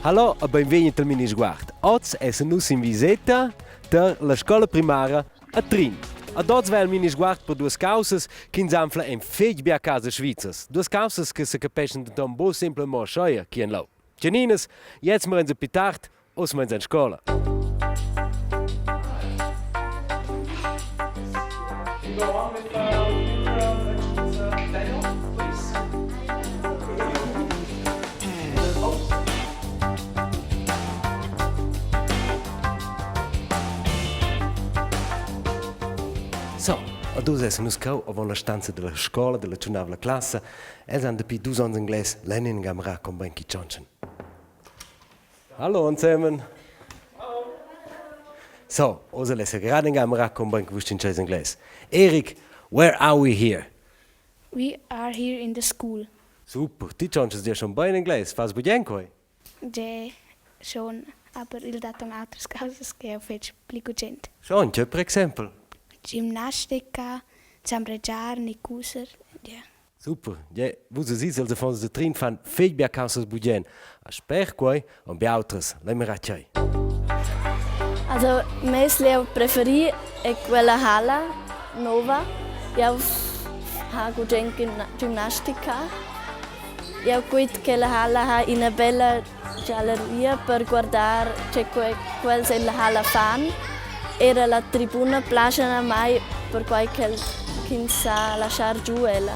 Hallo e beinvegni tal Minisguard. Oz essen nus in viseta tar la scola primara a Trin. Ad oz va il Minisguard per duas causas ch'ins anfla en fetg bia casas svizzers. Duas causas che se capeschan denton buc simpel mo aschia chi en leu. Tgeninas, jetzt meins pli tard, oz meins en scola. So, ad oz essan nus cheu avon la stanza della scola della tschunavla classa. Els han dapi dus onns engles Lenin Gamera con bein chi tschontschan. Hallo zusammen. So, oz lessa gerade in Gamera con bein che vus tschintscheis engles. Erik, where are we here? We are here in the school. Super, ti tschontschas dir schon bein engles. Fas bugen quei? Ge schon, aber il dat aunc autras causas che jeu fetsch pli gugent. Schon, tgei per exempel? Gimnastica, zambregiar ni cuser, ja. Super, ja, vus sis els affons da Trin fan fetg bia caussas bugen. A sper quei han bia autras, lai mirar tgei. Also meis lieu preferi è quella halla nova. Jau ha gugent gimnastica. Jau quit che la halla ha ina bella galleria per guardar che quels en la halla fan. Era la tribuna plascha a mai perquai ch'ins sa laschar giu ella.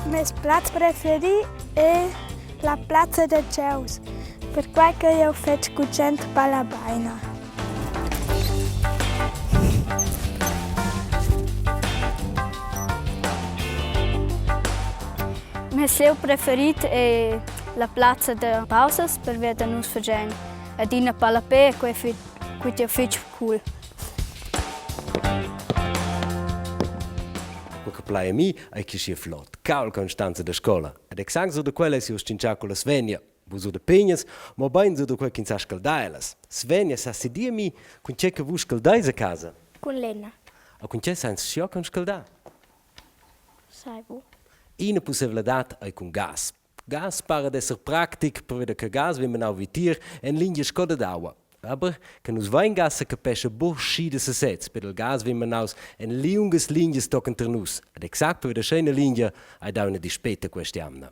Mes plaz preferi è la plazza da gieus, perquai che jau fetsch gugent ballabaina. Mes lieu preferit è la plazza da pausas pervia da nus fagiain adina ballapè e quei quei è fitg cool. Quel che plai a mi ei che sia flot caul constanza da scola. Ed exact sur da quella es iu tschintschà culla Svenja. Vus sur da pegnas, mobein sur da quei ch'ins sa scaldar ellas. Svenja, sa si dir a mi cun tgei che vus scaldeis a casa? Cun lenna. A cun tgei sains schiò cun scaldar? Sai bu. Ina pusseivladad ei cun gas. Gas para d'esser practic pervia che gas vegn menau vitier en lingia sco dad aua. Aber che nus vein gas secapescha buc schi da sesez, per il gas vegn menaus en liungas lingias tochen ter nus. Ed exact pervia da sch'ina lingia hai dau ina dispeta quest'jamna.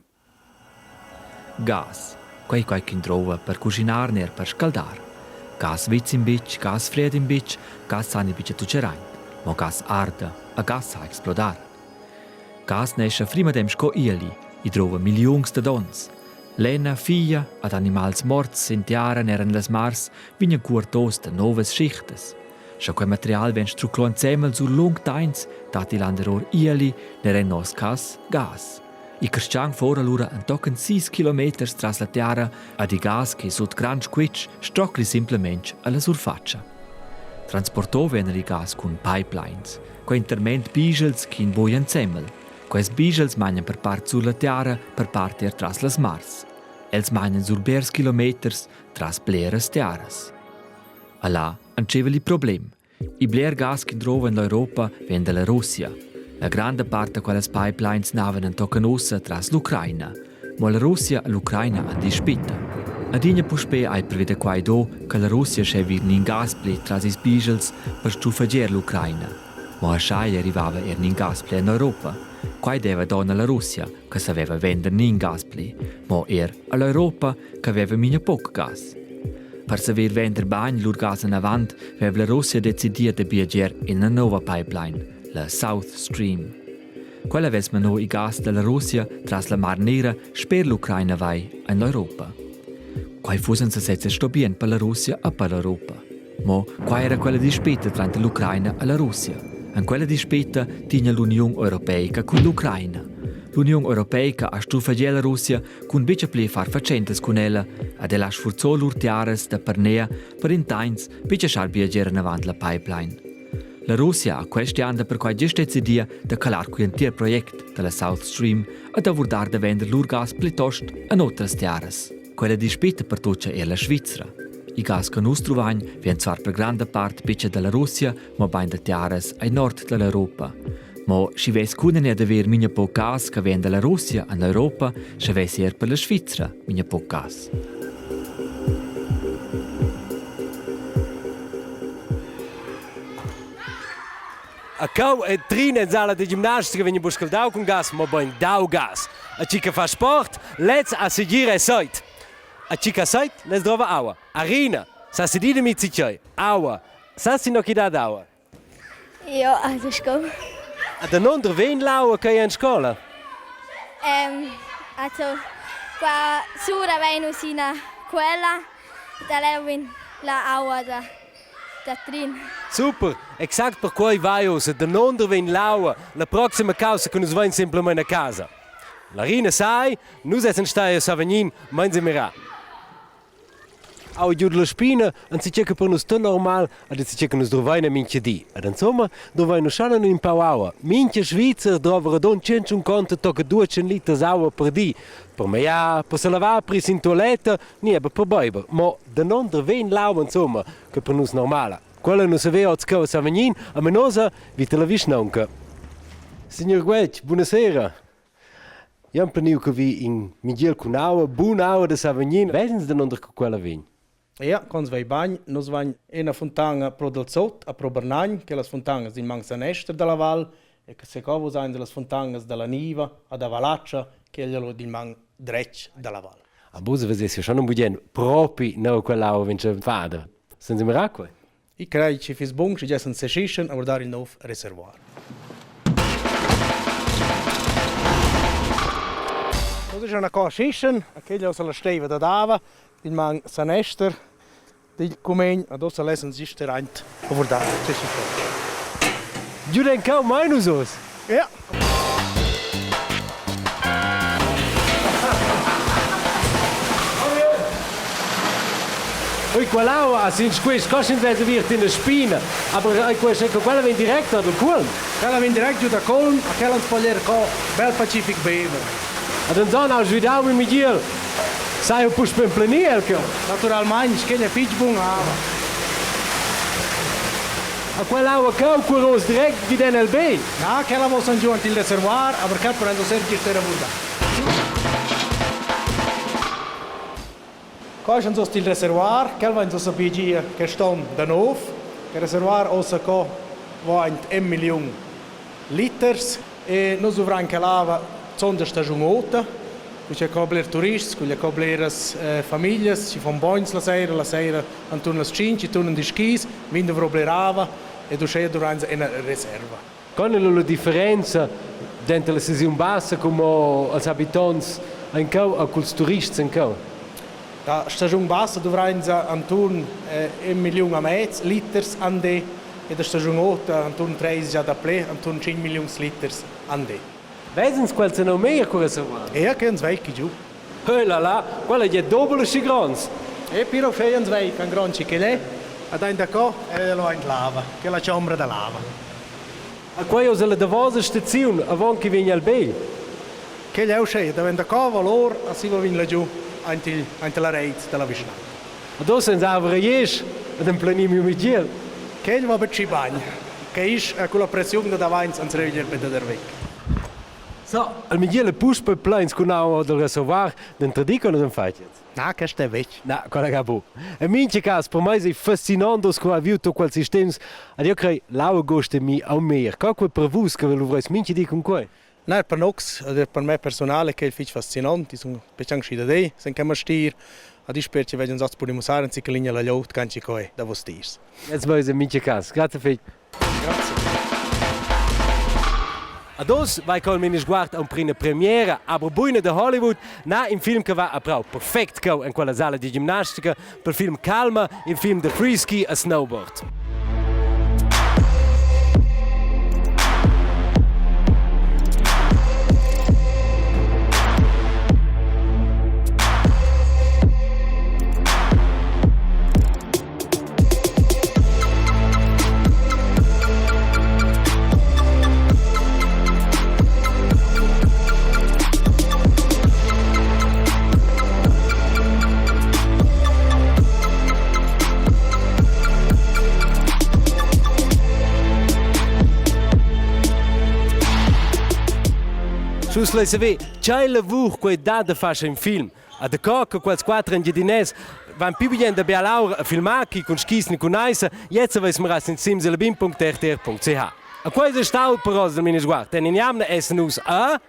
Gas, quei quei ch'in drova per cuschinar ner per scaldar. Gas vits in bitg, gas fried in bitg, gas san il bitg a tuceraint, mo gas arda, a gas sa explodar. Gas nescha frimadem sco ieli, i drova milliuns dad onns. Lena, figlia ad animals morts sin tiara ner en las mars vegnan cuortos da novas schichtas. Scha quei material vegn struclo ensemel sur lung tains, dat il anderor ieli, ner en nos cass gas. Il carstgaun fora lura entochen sis kilometers tras la tiara ad il gas che sut grand squitsch strocli simplemente alla surfatscha. Transportò vegn il gas cun pipelines, quei interment bischels ch'in boi ensemel. Quels bischels magnan per part sur la tiara, per part er tras las mars. Els magnan sur blers kilometers tras bleras tiaras. Allà entscheiva il problem. Il bler gas che drova en l'Europa vegn dalla Russia. La granda part da quellas pipelines navan entochen ussa tras l'Ucraina. Mo la Russia e l'Ucraina han dispita. Adina puspei ei preveda quai do che la Russia schevi nin gas pli tras ils bischels per stufagier l'Ucraina. Mo aschia arrivava er nin gas pli en Europa. Quai deva don alla Russia, che saveva vender nin gas pli, mo er all'Europa che aveva memia poc gas. Per saver vender bagn lur gas anavant veva la Russia decidia da biagier ina nova pipeline, la South Stream. Quella vess manò il gas dalla Russia tras la Mar Nera sper l'Ucraina vai en l'Europa. Quai fuss en sesez sto bien per la Russia e per l'Europa. Mo quai era quella dispeta tranter l'Ucraina e la Russia. En quella dispeta tigna l'Uniun Europeica cun l'Ucraina. L'Uniun Europeica ha stufagià la Russia cun buca pli far fatschentas cun ella ed el ha sfurzò lur tiaras da Pernea per intains buca schar biagier enavant la pipeline. La Russia ha quest anda perquai gest decidia da calar quei entir project dalla South Stream e da vurdar da vender lur gas plitost en otras tiaras. Quella dispita pertuccia er la Svizra. Il gas che nus truvain vegn zwar per granda part buca dalla Russia, mabain da tiaras ai nord dall'Europa. Mo schi vess cunen er d'haver mincha po gas che vegn dalla Russia en l'Europa, sche vess er per la Svizra mincha po gas. A cau e Trin en sala da gimnastica vegn buc scaldau cun gas, mobein dau gas. A chi che fa sport, lez ha segir e seit. A chi che ha seit, lez drova aua. Arina, sa sedida mi zitgei? Aua. Sa si no chi dat aua? Ja, also sco. A danunder vegn l'aua ch'ei en scola? Ähm, also qua sura vein nus ina quella, da leu vegn la aua da da Trin. Super, exact perquei vai ussa danunder vegn l'aua la proxima caussa che nus vein semplamein a casa. Larina sai, nus essan stai a Savognin, meins e mirà. Au giud la spina, anzi che per nus tut normal, ad anzi che nus drovein mincha di. Ed insomma, dovein nus schon in pau aua. Mincha Svizzer drova radund 150 tocca 200 liters aua per di. Per maiar, per se lavar, per ir in toiletta, ni aber per beiber. Mo danunder vegn l'aua insomma, che per nus normala? Quella nu saveva oz cheu a Savognin, a Menosa, vita la vischnaunca. Signor Guetg, buonasera. Io am planiu che vi in migiel cun aua, buna aua da Savognin. Vesens danunder che quella vegn? Ja, cons vei bagn. Nus vain ina funtana pro del Sot a Pro Bernagn, che las funtanas in man sanester dalla val e che se co vus ein las funtanas dalla Niva ad Avalaccia, che è lo dil man dretg dalla val. A vus vesessi schon un bugen propi neu quell'aua vince fada. Senza miracolo. I crei chi fiss bun schi giessan seschischen a guardar il nouv reservuar. Nus es üna co schischen, a quella ussa la steiva dad ava, il man sanester digl cumegn, ad ussa lessan gist er aint a guardar che chi fa. Giu cau mai nus oz. Ja. Oi quell'aua sin quest co sch'ins vesa aviert ina spina, aber ei questa quella vegn direct dal cuolm. Quella vegn direct giu da colm, a quella ans po er co bel pacific bever. Ad anzon ha svidau il migiel. Sai eu puspè emplenir el cheu? Naturalmaing, quella è fich bun ava. A quell'aua cheu cuross direct vi den LB. Na, quella vosan giu ant il reservoir, aber quel prendo sempre gist era vurdà. Qua es ins il reservoir, quel vain ussa pigia quest'on da nov. Il reservoir ossa co va aint en milliun liters e nus dovrain quella ava zon da stagiun ota, cu c'è co bler turists, cu c'è co bleras famiglias, ci fan bogns la sera, la sera anturn las 5, ci turnan di skis, vin dovrò bler ava ed uschè dovrains ina reserva. Qual è la differenza denter la sesiun bassa come als habitonts en cheu e culs turists en cheu? La stagiun bassa dovrains anturn un milliun a mez liters an di e da stagiun ota anturn treis già daplè, anturn 5 milliuns liters an di. Vesens quels en meglier cura savoir? Ja, che ans vei chi giu. Hö la la, quella è dobel schi gronds. E piro fei ans vei can grond chi che l'è. Ad ein da co e lo ein lava, che la chombra da lava. A quei oz la davosa staziun avon che vegn al begl. Che è uschè, davent da co valor a si va vin laggiù aint il aint la reit della vischnanca. Ad oz ens avra isch ad emplenir miu migiel. Quel va betg bagn, che isch con la pressiun da davanti ans reglier per da der weg. So, il migiel è puspei pleins cun aua dal reservoir denter di con nus fatg. Na, questa è vec. Na, quella ga bu. En mincha cas, per mei sei fascinant sco ha viu quels sistems. Ed io crei, l'aua gosta mi au meglier. Co quei per vus che luvreis mincha di cun quei? Na, per nox, per me personale che è fich fascinant, i sun betg anc schi da dir, sen che mastir, ad isper che vegnan oz pudi mussar in zic linea la gliout canci coi davos tiers. Jetzt meis in mincha cas. Grazie fich. Grazie. Ad oz vai col Minisguard a prima premiera, aber buina da Hollywood, na in film che va a prau perfect co en quella sala di gimnastica, per film Calma, in film de freeski a snowboard. Sche lei saver, tgei lavur quei dat da far in film. A da co che quels quatter engiadinès van più bien da bialaura a filmar chi cun skis ni cun aisa, jetzt veis mirar sin simsalabim.rtr.ch. A quei è stau per oz del Minisguard. Denn in jamna essen nus a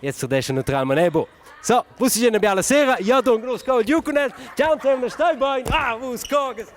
Jetzt tradesce naturalmente bo. So, vus siete una bella sera, io do un grosso col giù con el. Ciao, stai bene. Ah, vus coges.